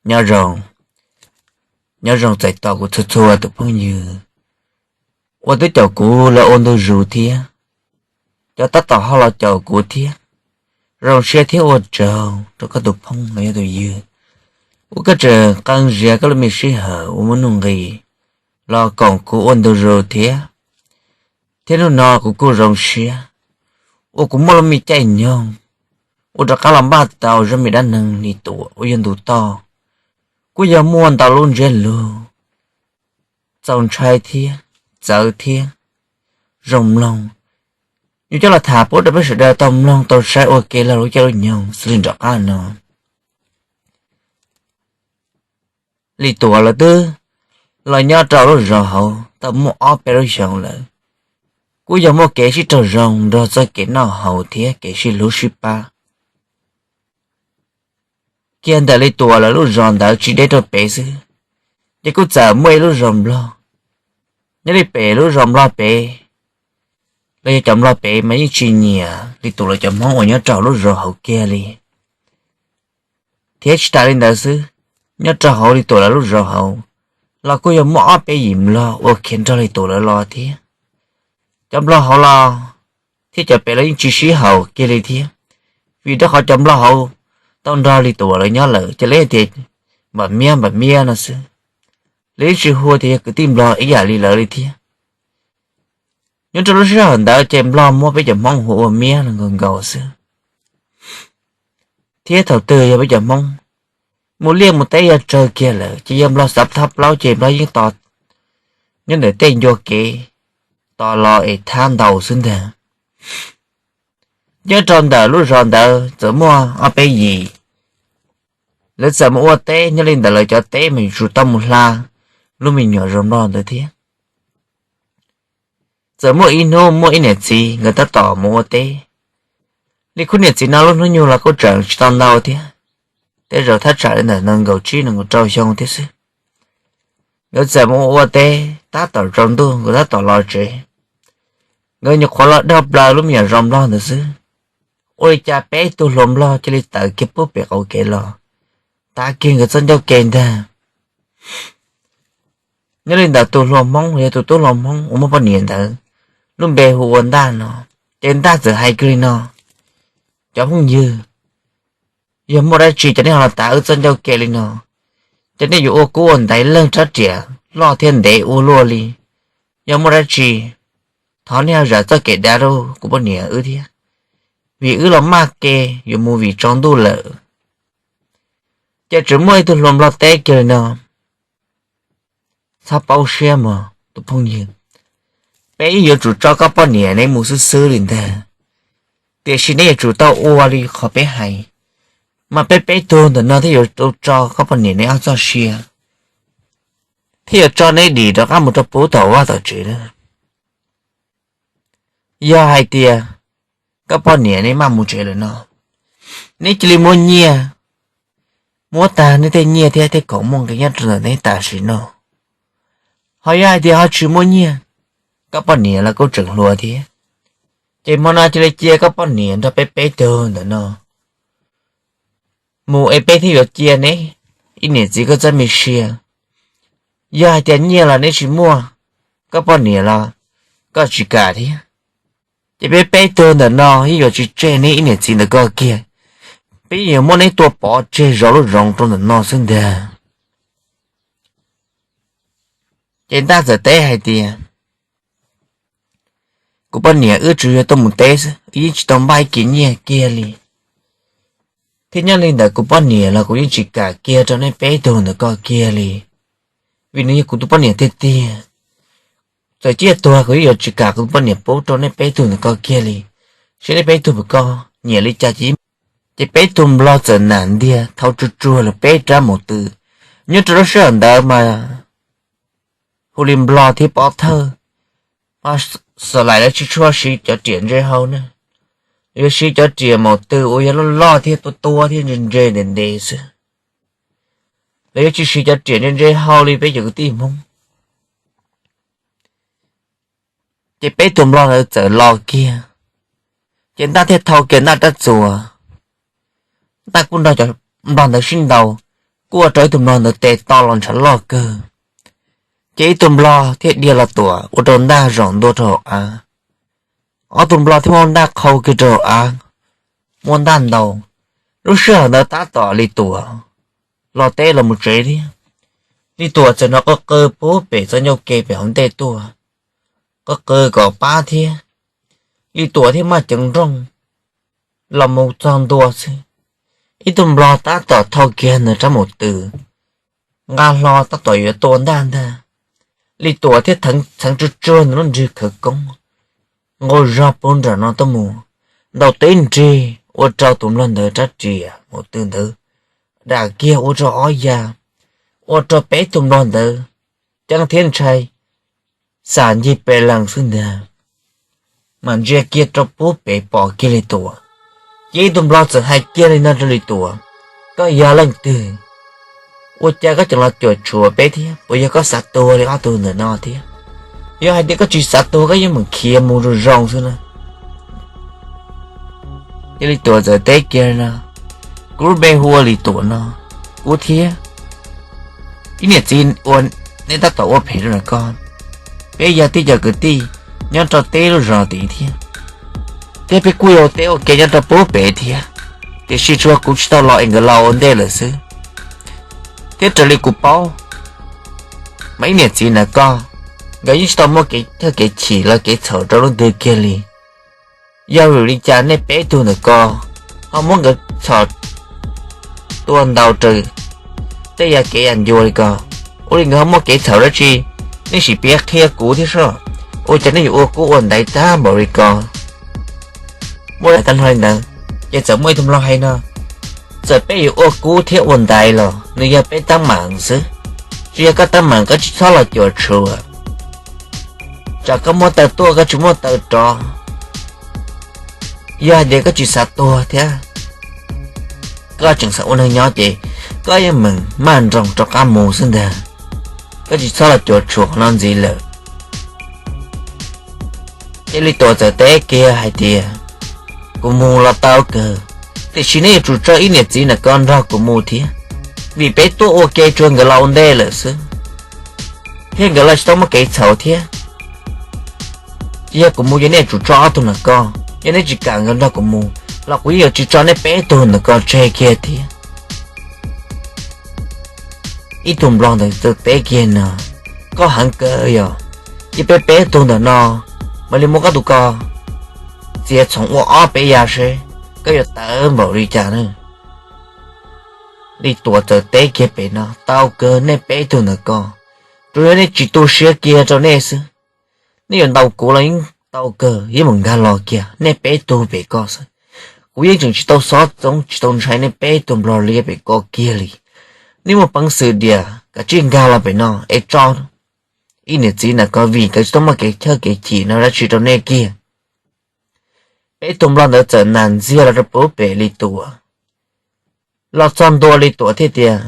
Nyob zoo, nyob zoo txais tos kuv txhua txhua tus phooj ywg uas twb caum kuv los ua ntu zus thiab cov tab tom ho los caum kuv thiab. Zoo siab thiab ua tsaug rau koj tus phooj los yog tus ywg uas koj tseem qee zias koj lub me sij hawm uas muaj nuj nqis los koom kuv ua ntu zus thiab. Thiab hnub no kuv kuj zoo siab uas kuv muaj lub me caij nyoog uas rov qab los npaj tau zaj me dab neeg Lis Tuam uas yog ntu toj, kuj yog muaj ntau lub ntsiab lus txaus ntshai thiab txawv thiab zoo mloog. Yuav coj los tham pub rau peb sawv daws tau mloog tau saib ua ke lub caij lub nyoog xws li nram qab no. Lis Tuam lawv twb los nyob rau lub zos hauv tau muaj ob peb lub xyoos lawm, kuj yog muaj kev sib raug zoo nrog txoj kev noj haus thiab kev sib hlub sib pab. Kiag ntawm Lis Tuam lawv lub zos ntawd tsis deb rau pem xwb, ces kuj txawm muaj ib lub zos Nplog. Nyob li pem lub zos Nplog pem, los yog cov Nplog pem mas yeej tsis nyiam Lis Tuam lawv cov Hmoob uas nyob rau hauv lub zos hauv kiag li. Thiab tsis tas li ntawd xwb, nyob rau hauv Lis Tuam lawv lub zos hauv los kuj yog muaj ob peb yim Nplog uas khiav nrog Lis Tuam lawv los thiab. Cov Nplog hauv los thiab cov pem los yeej tsis sib haum kiag li thiab, vim rau qhov cov Nplog hauv tau nrog Lis Tuam lawv nyob lawm ces lawv tias npam miab npam miab no xwb, lawv yeej tsis hu tias yog kwv tij Nplog ib yam li lawv li thiab. Nyob rau lub sij hawm ntawd ces Nplog muab peb cov Hmoob hu ua miab los nkaus nkaus xwb. Thiab thaum twg yog peb cov Hmoob mus liaj mus teb yog tsawg kiag lawm ces yog Nplog xav thab plaub ces Nplog yeej tos nyob ntawm tej ncua kev tos los es thab ntaus xwb ntag. Nyob rau ntawm lub zos ntawd txawm muaj ob peb yim, lawv txawm mus ua teb, nyob li ntawd lawv cov teb mas yuav tsum tau mus hla lub me nyuam zos Nplog ntawd thiab. Txawm muaj ib hnub muaj ib niam txiv nkawd tab tom mus ua teb, li khub niam txiv no lub hnub nyoog los kuj tseem tsis tau ntau thiab, tej zaum thaj tsam li ntawm nees nkaum tsib nees nkaum rau xyoo thiab xwb. Nkawd txawm mus ua teb tab tom tsaus ntuj nkawd tab tom los tsev, nkawd nyuam qhuav los dhau plaws lub me nyuam zos Nplog ntawd xwb, ua li cas peb tug hluas Nplog cia li tawm kiag pub pem qaum kev los, tav kiag nkawd txoj ncauj ke ntag. Nyob li ntawd tus hluas Hmoob los yog tus tub hluas Hmoob uas muaj poj niam ntawd, lub npe hu ua Ntaj no, ces Ntaj txawm hais kiag li no: Cov phooj ywg, yog muaj dab tsi cov nej ho los tav wb txoj ncauj ke li no? Cov nej yuav ua kub ua ntaiv leej rab riam loj thiab ntev ua luaj li. Yog muaj dab tsi, thov nej ho zam txoj kev dav rau kuv poj niam wb thiab, vim wb los maj ke yuav mus vim tsaus ntuj lawm. Ces tseem muaj ib tug hluas Nplog teb kiag li no: Txhob paub siab mog tus phooj ywg, peb yuav tsum tso koj poj niam neb mus xwb xwb li ntag, tiam sis neb yuav tsum tau ua li qhov peb hais, mas peb peb tug ntawm no thiaj yuav tau tso koj poj niam neb ob txoj sia, thiaj yuav tso neb dim rov qab mus rau pub tom vaj tom tsev na. Yog hais tias koj poj niam neb maj mus tsev lawm no, neb cia li muab nyiaj, muab tag neb tej nyiaj thiab tej khoom muaj nqi nyob rau ntawm neb tam sim no. Ho yog hais tias ho tsis muaj nyiaj, koj poj niam los kuj tseem hluas thiab, ces hmo no cia li cia koj poj niam nrog peb peb tug ntawm no mus es peb thiaj yuav cia neb ib niam txiv koj txoj me sia. Yog hais tias nyiaj los neb tsis muaj, koj poj niam los koj tsis kam thiab, ces peb peb tug ntawm no yeej yuav tsis tseg neb ib niam txiv ntawm koj kiag. Peb yeej yuav muab neb tua pov tseg zov lub zoov rau ntawm no xwb ntag. Ces Ntaj txawm teb hais tias, kuv poj niam wb tsuas yog tuaj mus teb xwb, wb yeej tsis tau npaj ib kis nyiaj kiag li. Thiab nyob li ntawd kuv poj niam los kuv yeej tsis kam kiag rau neb peb tug ntawm koj kiag li, vim nws yog kuv tus poj niam tiag tiag. Txawm ciaj tuag kuv yeej yuav tsis kam kuv tus poj niam pub rau neb peb tug ntawm koj kiag li. Seb neb peb tug puas koj nyiam li cas ces, ces peb tug Nplog txawm nam ntiag thau tsuag tsuag lawm peb rab maum tw. Nyob rau lub sij hawm ntawd mas hu li Nplog thiab Pov Thawj, Xos Lais lawv tsis tshua siv cov riam ntse hau na, yuav siv cov riam maum tw uas yog loj loj thiab tuab tuab thiab ntse ntse ntev ntev xwb. Lawv yuav tsis siv cov riam ntse ntse hau li peb cov kwv tij Hmoob. Ces peb tug Nplog ntawd txawm los kiag, ces Ntaj thiaj thau kiag Ntaj rab txuas. Ntaj kuj nrog cov Nplog ntawd sib ntaus, kuj ua rau ib tug nplog ntawd tes to los ntshav loj kawg. Ces ib tug nplog thiaj dhia los tuam ua rau ntaj zaum ntua rau hauv av. Ob tug nplog thiaj muab ntaj qhau kiag rau hauv av, muab ntaj ntaus. Lub sij hawm ntawd tab tom Li Tuam los teb los mus tsev thiab. Li Tuam txawm hnov qw qw pub pem txoj ncauj ke pem hauv ntej tuaj, qw qw kom pab thiab. Li Tuam thiaj maj ceev nrooj los mus txog ntua xwb, ib tug nplog tab tom thau kiag nws rab maum tw, nqa hlo tab tom yuav tua ntaj ntag. Li Tuam thiaj txheev tsuag tsuag nws lub nrig khawv koob, nqus zog puag nram no tuaj mus, ntaus tib nrig ua rau tus nplog ntawd rab riam maum tw ntawd dam kiag ua rau ob ya, ua rau peb tug nplog ntawd ceeb thiab ntshai xam ncig pes lees xwb ntag, mas ntsia kiag rau pub pem pom kiag Li Tuam. Ces ib tug nplog txawm hais kiag li no rau Li Tuam: Koj yog leej twg? Ua cas koj tseem los cuam tshuam peb thiab? Puas yog koj xav tuag li ob tug ntawm no thiab? Yog hais tias koj tsis xav tuag koj yeej meem khiav mus zoo zoo xwb na. Ces Li Tuam txawm teb kiag no: Kuv lub npe hu ua Li Tuam no, kuv thiab ib niam txiv uas nej tab tom ua phem rau ntawm ko, peb yog tib co kwv tij nyob rau teb lub zos tid thiab, thiab peb kuj yog teb ua ke nyob rau pub pem thiab, tiam sis tsuas kuv tsis tau los es nkawd los ua ntej lawm xwb. Thiab raws li kuv paub mas ib niam txiv ntawm ko, nkawd yeej tsis tau muaj kev thawj kev chim los kev txhaum rau leej twg kiag li. Yog vim li cas nej peb tug ntawm ko ho muab nkawd txhom tua ntaus raws tej yam kev yam ncua li ko? Ua li nkawd ho muaj kev txhaum dab tsi? Nej sim piav qhia kuv thiab soj. Ua cas nej yuav ua kub ua ntaiv tag npaum li ko? Muaj daim tag nrho li ntawd, ces txawm muaj ib tug nplog hais no: Txawm peb yuav ua kub thiab ua ntaiv los nws yog peb teeb meem xwb, tsis yog koj teeb meem, koj tsis txhob los cuam tshuam. Tsam koj muaj taw tuaj koj tsis muaj taw rov. Yog hais tias koj tsis xav tuag thiab koj tseem xav ua neeg nyob ces koj yeej meem maj nroos rov qab mus xwb ntag. Koj tsis txhob los cuam tshuam qhov no ntxiv lawm. Ces Li Tuam txawm teb kiag hais tias: Kuv mus los tau kawg, tiam sis nej yuav tsum tso ib niam txiv ntawm ko nrog kuv mus thiab, vim peb tuaj ua ke tsuas nkawd los ua ntej lawm xwb, thiab nkawd los tsis tau muaj kev txhaum thiab. Ces yog kuv mus ces nej yuav tsum tso ob tug ntawm ko, yog nej tsis kam nkawd nrog kuv mus los kuv yeej yuav tsis tso nej peb tug ntawm ko tseg kiag thiab. Ib tug nplog ntawd txawm teb kiag no: Koj heev kawg yog, ces peb peb tug ntawm no mam li muab koj tus ko txiav txhoov ua ob peb ya seb koj yuav tawv npaum li cas na. Li Tuam txawm teb kiag pem no: Tau kawg, nej peb tug ntawm ko, tsuas yog nej tsis tu siab kiag rau nej xwb. Nej yuav ntaus kuv los yeej tau kawg, yeej mus nkag los kiag nej peb tug pem ko xwb. Kuv yeej tseem tsis tau xob txoob tsis tau ntshai nej peb tug nplog liab pem ko kiag li. Nej muaj peev xwm diam kav tsij nkag los pem no es tso ib niam txiv ntawm ko, vim nkawd tsis tau muaj kev chawj kev chim no dab tsi rau nej kiag. Peb tug nplog ntawd txawm nas ntxiag los rau pub pem Li Tuam. Los txog ntua Li Tuam thiaj tias: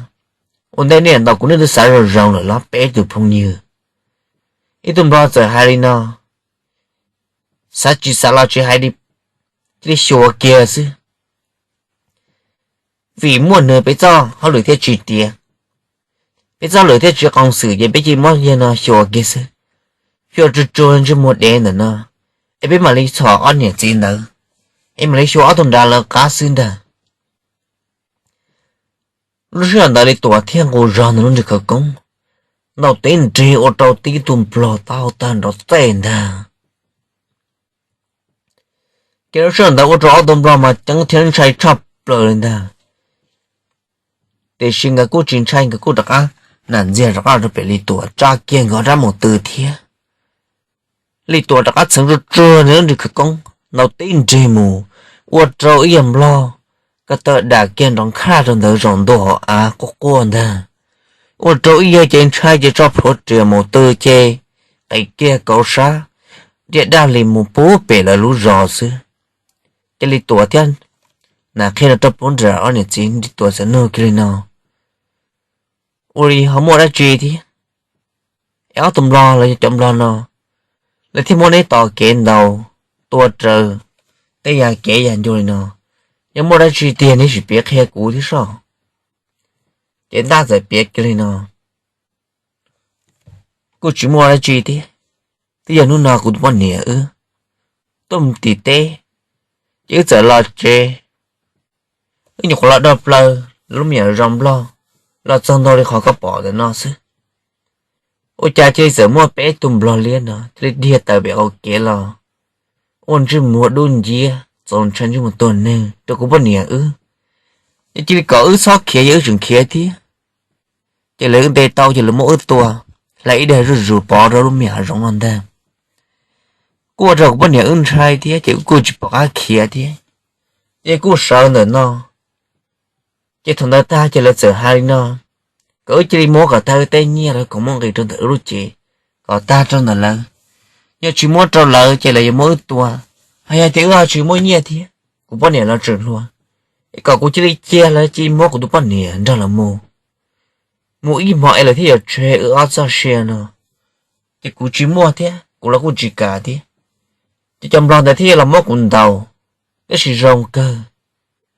Ua ntej nej ntaus kuv nej twb xav zoo zoo lawm los peb tug phooj ywg? Ib tug nplog txawm hais li no: Xav tsis xav los tsis hais li, cia li xyuas kiag xwb. Vim muaj nws peb txoj hauj lwm thiaj tsis tiav, peb txoj hauj lwm thiaj tsis qoos xwm ces peb cia li muab yawg no xyuas kiag xwb. Xyuas tsuag tsuag ntsej muag dev ntawm no es peb mam li txhom ob niam txiv ntawd, es mam li xyuas ob tug nrad lawv qab xwb ntag. Lub sij hawm ntawd Li Tuam thiaj nqus zog nws lub nrig khawv koob, ntaus tib nrig ua rau tib tug nplog taub hau tawg nrov txej ntag. Ces lub sij hawm ntawd ua rau ob tug nplog mas ceeb thiab ntshai tshaj plaws li ntag. Tiam sis nkawd kuj tsis ntshai, nkawd kuj rov qab nas ntxiag rov qab rau pem Li Tuam tsa kiag nkawd rab mus tw thiab. Li Tuam rov qab txheev tsuag tsuag nws lub nrig khawv koob ntaus tib nrig mus, ua rau ib yam nplog ko taw dam kiag nrov nkhaj rau ntawd zaum ntua hauv av quaj quaj ntag. Ua rau ib yam ces ntshai ces tso plhuav riam mus tw ces qis kiag kauv sab, diaj daj li mus pub pem lawv lub zos xwb. Ces Li Tuam thiaj nam qhia rau pub nram ob niam txiv, Li Tuam txawm nug kiag li no: Ua li ho muaj dab tsi thiab? Es ob tug nplog los yog cov nplog no lawv thiaj muab neb tos kev ntaus tua raws tej yam kev yam ncua li no, yog muaj dab tsi tiag neb sim piav qhia kuv thiab soj. Ces ntaj txawm piav kiag li no: Kuj tsis muaj dab tsi thiab, twb yog hnub no kuv tus poj niam wb tuaj mus tim teb, ces wb txawm los tsev, wb nyuam qhuav los do plaws lub me nyuam zos nplog, los txog ntua li qhov koj pom ntawm no xwb. Ua cas cia li txawm muaj peb tug nplog liab no cia li dhia tawm pem qaum kev los, ua ntsej muag dub nciab txaus ntshai ntsej muag tuag neeg rau kuv poj niam wb. Ces cia li kom wb txhob khiav, yog wb tseem khiav thiab ces lawv wb nte tau ces lawv muab wb tua hlais ib daig zuj zus pov rau lub me hav zoov no ntag. Kuj ua rau kuv poj niam wb ntshai thiab ces wb kuj tsis pom qab khiav thiab, ces kuj sawv ntawm no. Ces thaum ntawd tag ces lawv txawm hais li no, kom wb cia li muab kom tag tej nyiaj los kom muab nqis rau ntawm wb lub cev, kom tag rau ntawm lawv. Yog tsis muab rau lawv ces lawv yuav muab wb tua, ho yog tias wb ho tsis muaj nyiaj thiab, kuv poj niam los tseem hluas, es kom kuv cia li cia lawv cia li muab kuv tus poj niam nrog lawv mus, mus ib hmo es lawv thiaj yuav tseg wb ob txoj sia no. Ces kuv tsis muaj thiab, kuv los kuj tsis kam thiab. Ces cov nplog ntawd thiaj los muab kuv ntaus, tab sis zoo kawg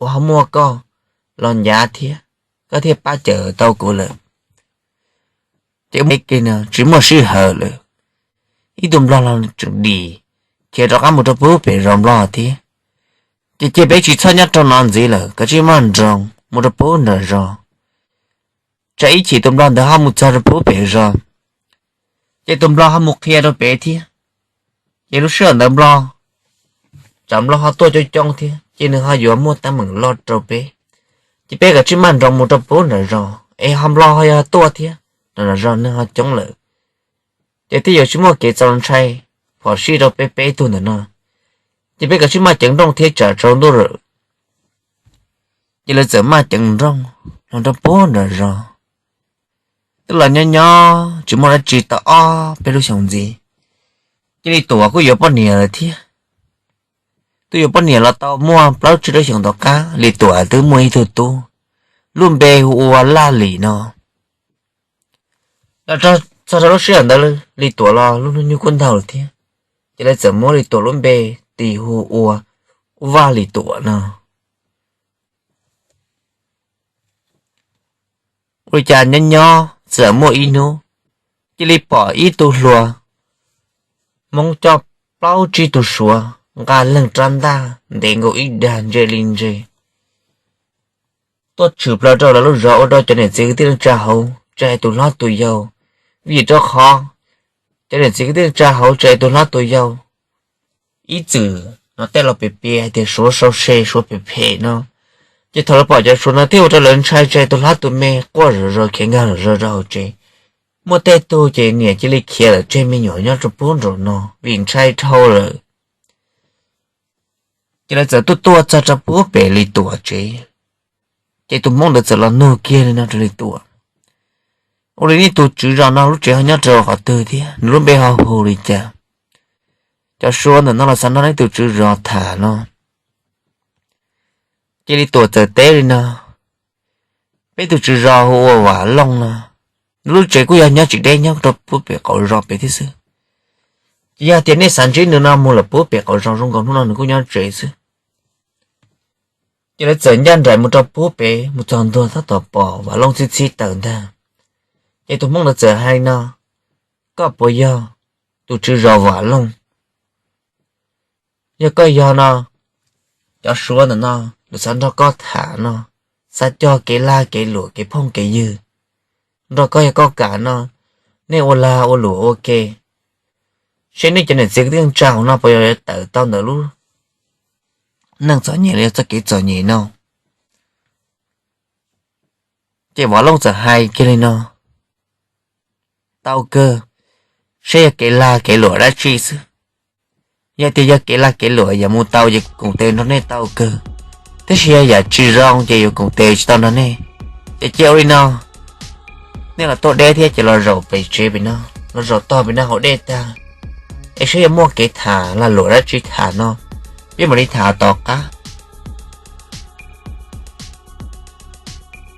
uas ho muaj koj los ncav thiab, koj thiaj pab cawm tau kuv lawm. Ces ua ke no tsis muaj sij hawm lawm, ib tug nplog los tseem dim khiav rov qab mus rau pub pem zos nplog thiab. Ces cia peb tsis txhob nyob rau no ntxiv lawm, kav tsij maj nroos mus rau pub nram zos, tsam ib chim tus nplog ntawd ho mus txog rau pub pem zos, ces tus nplog ho mus qhia rau peb thiab. Ces lub sij hawm ntawd nplog, tsam nplog ho tuaj coob coob thiab ces nws ho yuav muaj teeb meem loj rau peb. Ces peb kav tsij maj nroos mus rau pub nram zos es ho nplog ho yog tuaj thiab, nram zos neeg ho coob lawm, ces thiaj yuav tsis muaj kev txaus ntshai phom sij rau peb peb tug ntawm no. Ces peb kav tsij maj ceev nrooj thiab tsam tsaus ntuj lawm. Ces lawv txawm maj ceev nrooj los rau pub nram zos. Twb los nyob nyob tsis muaj dab tsi tau ob peb lub xyoos ntxiv, ces Lis Tuam kuj yuav poj niam lawm thiab. Twb yuav poj niam los tau muaj plaub tsib lub xyoos tom qab, Lis Tuam twb muaj ib tug tub, lub npe hu ua Laj Lim no. Los txog rau lub sij hawm ntawd Lis Tuam los lub hnub nyoog kuj ntaug lawm thiab, ces lawv txawm muab Lis Tuam lub npe tis hu ua Vaj Lis Tuam no. Ua li cas nyob nyob txawm muaj ib hnub, cia li pom ib tug hluas Hmoob coj plaub tsib tug Suav nqa leeg rab ntaj ntev nkaus ib dag ntse li ntse tuaj tshwm plaws rau lawv lub zos ua rau cov niam txiv kwv tij neej tsa hauv tsa tus hlob tus yau. Vim rau qhov cov niam txiv kwv tij neej tsa hauv tsa tus hlob tus yau ib txwm no tej los piav piav hais tias Suav sau se, Suav phem phem no. Ces thaum lawv pom cov Suav no thiaj ua rau lawv ntshai tsa tus hlob tus me quaj zom zaws khiav nkag zom zaws rau hauv tsev. Muaj tej tug ces niam cia li khiav lawm tseg me nyuam nyob rau pub nraum no vim ntshai dhau lawm. Ces lawv txawm tuaj tuaj txog rau pub pem Lis Tuam tsev, ces tus Hmoob ntawd txawm los nug kiag li no rau Lis Tuam, ua li nej tus tswv zos no lub tsev ho nyob rau qhov twg thiab nws lub npe ho hu li cas? Cov Suav ntawm no los xav nrog nej tus tswv zos tham no. Ces Lis Tuam txawm teb li no, peb tus tswv zos hu ua Vam Looj no, nws lub tsev kuj yog nyob tsis deb, nyob rau pub pem qaum zos pem thiab xwb. Ces yog tias nej xav ntsib nws no mus lawm pub pem qaum zos zoo nkaus hnub no nws kuj nyob tsev xwb. Ces lawv txawm ncaj nraim mus rau pub pem, mus txog ntua tab tom pom Vam Looj txhib txhib taws ntag. Ces tus Hmoob ntawd txawm hais li no, koj puas yog tus tswv zos Vam Looj? Yog koj yog no, cov Suav ntawm no lawv xav nrog koj tham no, xav cog kev lag kev luam kev phooj kev ywg nrog koj, yog koj kam no, nej ua lag ua luam ua ke, seb nej cov niam txiv kwv tij neej tsa hauv no puas yuav tawm tau ntawm lub neej txom nyem los yog txoj kev txom nyem no. Ces Vam Looj txawm hais kiag li no, tau kawg, saib yog kev lag kev luam dab tsi xwb. Yog tias yog kev lag kev luam yam mus tau ces koom tes nrog nej tau kawg, tab sis yog yam tsis zoo ces yuav koom tes tsis tau nrog nej. Ces cia ua li no, nej los tuaj deb thiab ces los zaum pem tsev pem no, los zaum tog pem no hauv dej tag, es saib yog muaj kev tham lag luam dab tsi tham no, peb mam li tham tom qab.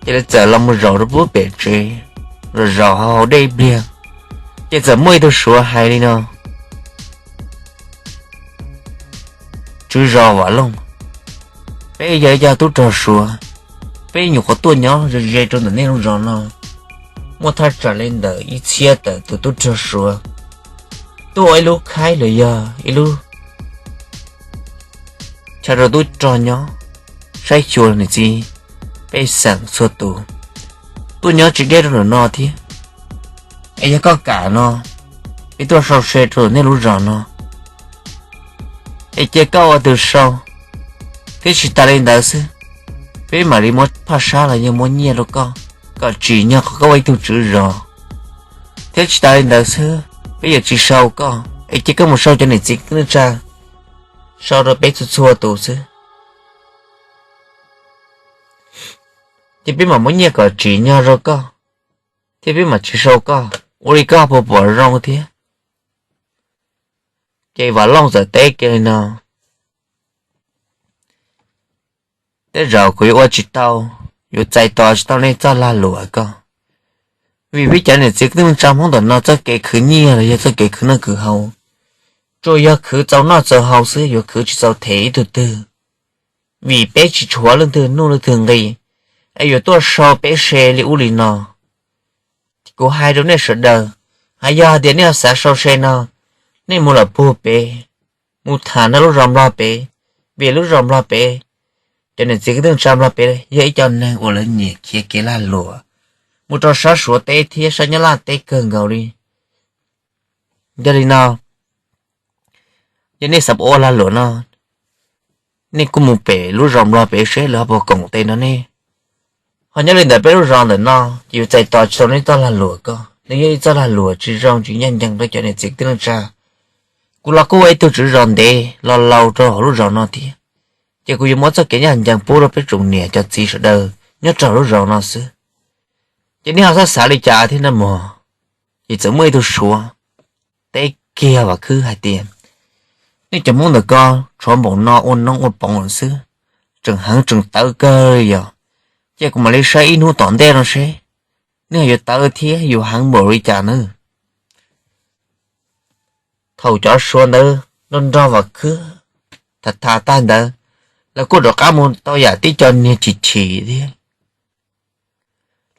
Ces lawv txawm los mus zaum rau pub pem tsev, zaum zaum hauv dej ib pliag, ces txawm muaj ib tug Suav hais li no, tswv zos Vam Looj, peb yog ib co tub rog Suav, Peb nyuam qhuav tuaj nyob ze ze rau ntawm nej lub zos no muaj thaj tsam li ntawm ib txhiab tawm tus tub rog Suav tuaj ua ib lub khaib los yog ib lub chaw rau tub rog nyob saib xyuas niam txiv pej xeem txhua tus tuaj nyob tsis deb rau ntawm no thiab. Es yog koj kam no, peb tuaj sau se rau ntawm nej lub zos no, es cia koj ua tus sau, thiab tsis tas li ntawd xwb, peb mam li muab phaj sab los yog muab nyiaj rau koj kom tsim nyog qhov koj ua ib tug tswv zos. Thiab tsis tas li ntawd xwb, peb yuav tsis sau koj, es cia koj mus sau cov niam txiv kwv tij neej tsa, sau rau peb txhua txhua tus xwb, ces peb mam muab nyiaj kom tsim nyog rau koj, thiab peb mam tsis sau koj, ua li koj puas pom zoo thiab? Ces Vam Looj txawm teb kiag li no: Tej zaum kuv yuav ua tsis tau, yuav txais tos tsis tau nej txoj lag luam ko, vim peb cov niam txiv kwv tij neej tsa Hmoob ntawm no txoj kev khwv nyiaj los yog txoj kev khwv noj khwv haus tsuas yog khwv txaus noj txaus haus xwb, yuav khwv tsis txaus them ib tug twg, vim peb tsis tshuav leej twg nuj leej twg nqi, es yuav tuaj sau peb se li ub li no. Kuv hais rau nej sawv daws, hais yog hais tias nej xav sau se no, nej mus lawm puag pem, mus tham nrog lub zos Nplog pem, vim lub zos Nplog pem, cov niam txiv kwv tij neej tsa Nplog pem yog ib co neeg uas lawv nyiam khiav kev lag luam mus rau sab Suav teb thiab sab Nyab Laj teb kawg nkaus li. Yog li no, yog nej xav ua lag luam no, nej kuj mus pem lub zos Nplog pem seb lawv ho puas koom tes nrog nej. Ho nyob li ntawm peb lub zos ntawm no, ces yuav txais tos tsis tau nej txoj lag luam ko, nws yog ib txoj lag luam tsis zoo tsis ncaj ncees rau cov niam txiv kwv tij neej tsa. Kuv los kuj ua ib tug tswv zos ntev los laus rau hauv lub zos no thiab, ces kuv yuav muab txoj kev ncaj ncees pub rau peb tsoom niam cov txiv sawv daws nyob rau hauv lub zos no xwb. Ces nej ho xav xav li cas thiab na mog? Ces txawm muaj ib tug Suav teb kiag Vam Khwb hais tias, nej cov Hmoob ntawm ko tshuav npaum no ua noob ua poov lawm xwb, tseem heev tseem tawv kawg li yog, ces kuv mam li saib ib hnub tom ntej no seb nej ho yuav tawv thiab yuav heev npaum li cas nawb. Thaum cov Suav ntawd nrog nrog Vam Khwb tham tham tag ntawd, lawv kuj rov qab mus tau yam tib co niag chim chim thiab.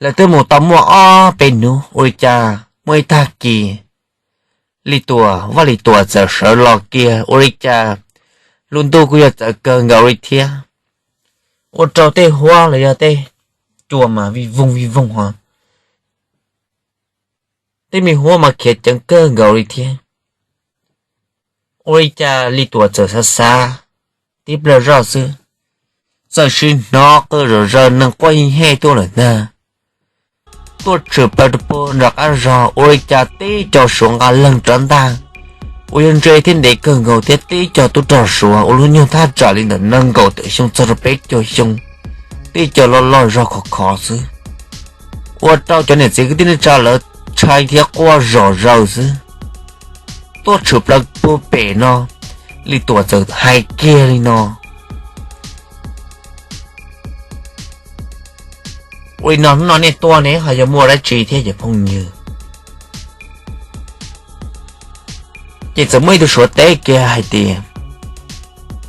Lawv twb mus tau muaj ob peb hnub, ua li cas muaj ib tag kis Li Tuam, Vaj Li Tuam txawm sawv los kiag, ua li cas lub ntuj kuj yog txawv kawg nkaus li thiab, ua rau tej huab los yog tej cua mas vij voog vij voog ho, tej me huab mas khiav ceev kawg nkaus li thiab. Ua li cas Li Tuam txawm xav xav tib pliag zoj xwb, txawm sim hnov qw zom zaws neeg quaj hej hej tuaj lawm ntag. Tuaj tshwm plaws rau puag nram qab zog, ua li cas tib co Suav nqa leeg rov ntag, uas yog ntse thiab ntev kawg nkaus thiab tib co tub rog Suav uas lub nyoog thaj tsam li ntawm nees nkaum tawm xyoo txog rau peb caug xyoo, tib co loj loj zog khov khov xwb, ua rau cov niam txiv kwv tij neej tsa lawv ntshai thiab quaj zom zaws xwb. Tuaj tshwm plaws puag pem no, Li Tuam txawm hais kiag li no: Ua li no hnub no nej tuaj ne ho yog muaj dab tsi thiab cov phooj ywg? Ces txawm muaj ib tug Suav teb kiag hais tias,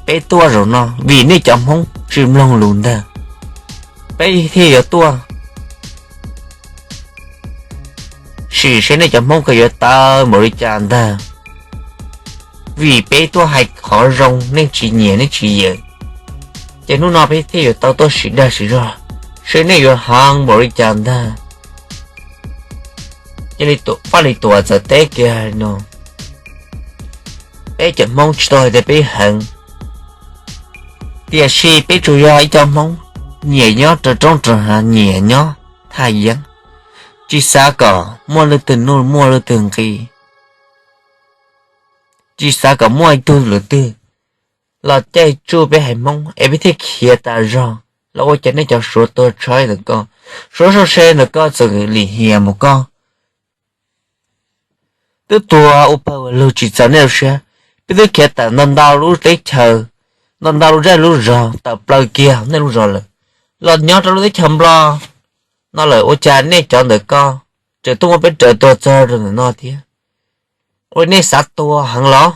peb tuaj zaum no vim nej cov Hmoob tsis mloog lus ntag, peb thiaj yuav tuaj sim seb nej cov Hmoob ko yuav tawv npaum li cas ntag. Vim peb tuaj hais qhov zoo nej tsis nyiam nej tsis yeem, ces hnub no peb thiaj yuav tau tuaj sim dag sim zog seb nej yuav heev npaum li cas ntag. Ces Vaj Li Tuam txawm teb kiag no: Peb cov Hmoob tsis tau hais tias peb heev, tiam sis peb tsuas yog ib co Hmoob nyiam nyob rau roob rau hav, nyiam nyob thaj yeeb, tsis xav kom muaj leej twg nuj muaj leej twg nqi, tsis xav kom muaj ib tug lwm twg los caij tsuj peb haiv Hmoob es peb thiaj khiav tas zog los ua cas nej cov Suav tuag tshaib ntawm ko, Suav sau se ntawm ko txawm lim hiam mus ko. Twb tuag ua pawg ua lug tsis txaus nej lub siab, peb twb khiav tawm ntau ntau lub teb chaws, ntau ntau lub zej lub zog tawm plaws kiag nej lub zos lawm, los nyob rau lub teb chaws Nplog no lawm ua cas nej cov ntawm ko tseem tuaj muab peb raws tuag txog rau ntawm no thiab? Ua li nej xav tuag heev los?